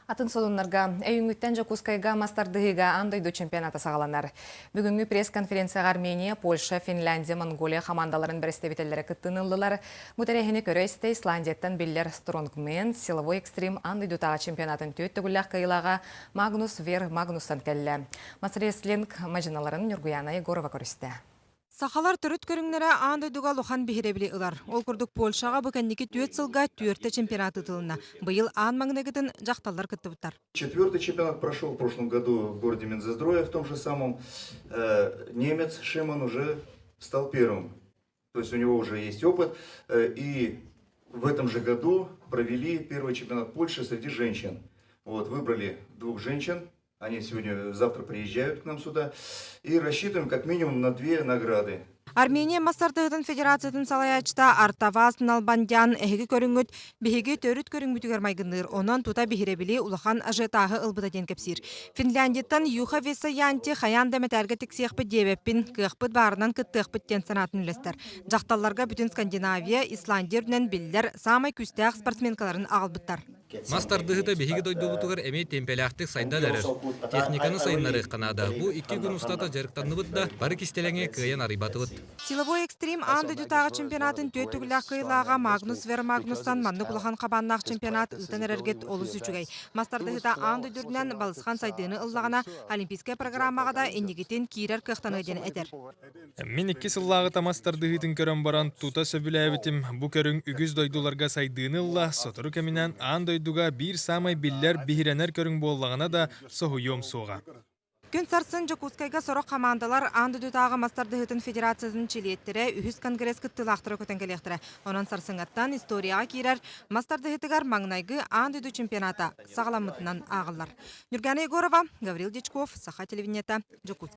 Атын сонуннарга өйүҥҥүттэн Дьокуускайга мас тардыһыыга аан дойду чемпионата саҕаланар. Бүгүҥҥү пресс-конференцияҕа Армения, Польша, Финляндия, Монголия хамаандаларын бэрэстэбиитэллэрэ кыттыыны ыллылар. Бу тэрээһини көрө-истэ Исландияттан биллэр стронгмен, силовой экстрим аан дойдутааҕы чемпионатын түөрт төгүллээх кыайыылааҕа Магнус Вер Магнуссон кэллэ. Мас-рестлинг мадьыналарын Ньургуяна Егорова көрүстэ. Сахалар төрүт көрүҥнэрэ аан дойдуга улахан биһирэбили ылар. Ол курдук Польшаҕа бу кэнники түөрт сылга түөртэ чемпионат ыытылынна. Быйыл аан маҥнайгытын дьахталлар кыттыбыттар. Четвертый чемпионат прошел в прошлом году в городе Минзездроя, в том же самом. Немец Шиман уже стал первым. То есть у него уже есть опыт. И в этом же году провели первый чемпионат Польши среди женщин. Вот, выбрали двух женщин, Они сегодня, завтра приезжают к нам сюда. И рассчитываем как минимум на две награды. Армения мас тардыһыытын федерациятын салайааччыта Артаваз Налбандян эһиги көрүҥҥүт биһиги төрүт көрүҥмүтүгэр майгынныыр, онон тута биһирэбили улахан ажиотаһы ылбыта диэн кэпсиир. Финляндияттан Юха Весаянти хайаан да мэтээлгэ тиксиэхпит диэбэппин, кыахпыт баарынан кыттыахпыт диэн санаатын үллэстэр. Дьахталларга бүтүн Скандинавия, Исландия үрдүнэн биллэр саамай күүстээх спортсменкаларын аҕалбыттар. Мас тардыһыыта биһиги дойдубутугар эмиэ тиэмпэлээхтик сайдан эрэр. Техниканы сайыннарыахха наада. Бу икки күн устата дьарыктанныбыт да, бары кистэлэҥи кыайан арыйбатыбыт. Силовой экстрим аан дойдутааҕы чемпионатын түөрт төгүллээх кыайыылааҕа Магнус Вер Магнустан маннык улахан хабааннаах чемпионат ыытан эрэргит олус үчүгэй. Мас тардыһыыта аан дойду үрдүнэн балысхан сайдыыны ыллаҕына, олимпийскай программаҕа да инникитин киирэр кыахтаныа диэн этэр. Мин икки сыллааҕыта мас тардыһыытын көрөн баран, тута сөбүлээбитим. Бу көрүҥ үгүс дойдуларга сайдыыны ылла, сотору кэминэн аан дойдуга биир саамай биллэр, биһирэнэр көрүҥ буоллаҕына да, соһуйуом суоҕа. Күн сарсын Дьокуускайга сорох хамаандалар аан дойдутааҕы мас тардыһыытын федерациятын чилиэттэрэ үһүс конгресс кыттыылаахтара көтөн кэлиэхтэрэ. Онон сарсыҥҥаттан историяҕа киирэр мас тардыһыытыгар маҥнайгы аан дойду чемпионата саҕаламмытынан ааҕыллар. Ньургана Егорова, Гаврил Дьячков, Саха телевидениета, Дьокуускай.